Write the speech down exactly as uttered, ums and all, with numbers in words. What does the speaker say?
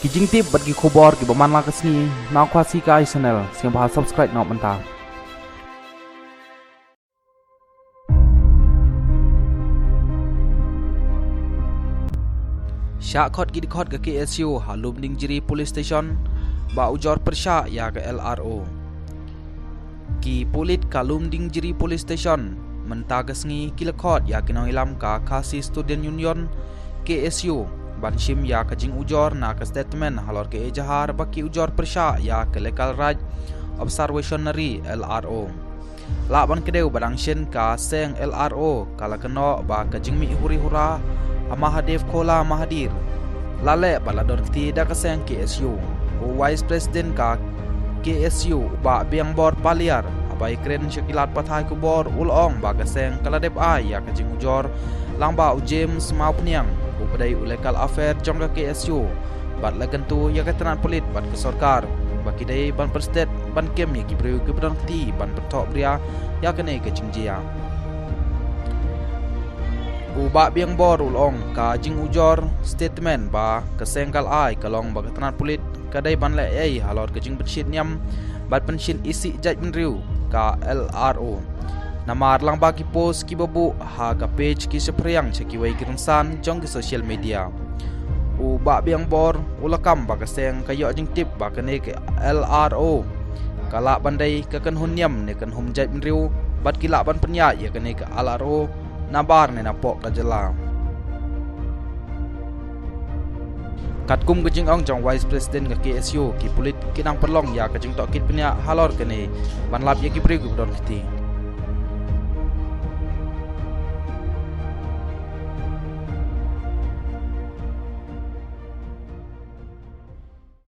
Ki jingtip bad ki khubor kiba man la ka sngi na Khasi Kai Channel, sngewbha subscribe noh mynta. Shah khot ki dkhot ka K S U ha Lumdiengjri Police Station ba ujor pyrshah ïa ka L R O. Ki pulit ka Lumdiengjri Police Station mynta ka sngi ki la khot ïa ki nongïalam ka Khasi Student Union, K S U, ban shim ïa ka jingujor na ka statement halor ka ejahar ba ki ujor pyrshah ïa ka Lekalraij Observationary, L R O. Lah ban kdew ba dang shen, ka seng L R O ka la kynnoh ba ka jingmih huri hura ha Mahadev Khola Mahadir la leh bad la don kti da ka seng K S U. U Vice President ka K S U, Bah Biangbor Paliar, haba ïakren sha ki lad pathai khubor, u la ong ba ka seng ka la dep ai ïa ka jingujor lang bad u James Mawphniang, uba dei u Legal Affair jong ka K S U, bad la kyntu ïa ka tnat pulit bad ka sorkar ba ki dei ban pynstet ban kem ïa ki briew kiba don kti ban pynthohbria ïa kane ka jingjia. U Bah Biangbor u la ong ka jingujor statement ba ka seng ka la ai ka long ba ka tnat pulit ka dei ban leh ei ei halor ka jingpynshit niam bad pynshit isih jaitbynriew ka L R O. Namar lang bad ki post kiba buh ha ka page ki shaphriang sha kiwei ki rynsan jong ki social media, u Bah Biangbor u la kam ba ka seng ka ïoh jingtip ba kane ka L R O ka lah ban dei ka kynhun niam ne kynhun jaitbynriew bad ki lah ban pynïaid ïa kane ka L R O nabar ne napoh ka jylla. Katkum ka jingong jong Vice President ka K S U, ki pulit ki dang pynlong ïa ka jingtohkit bniah halor kane ban lap ïa ki briew kiba don kti.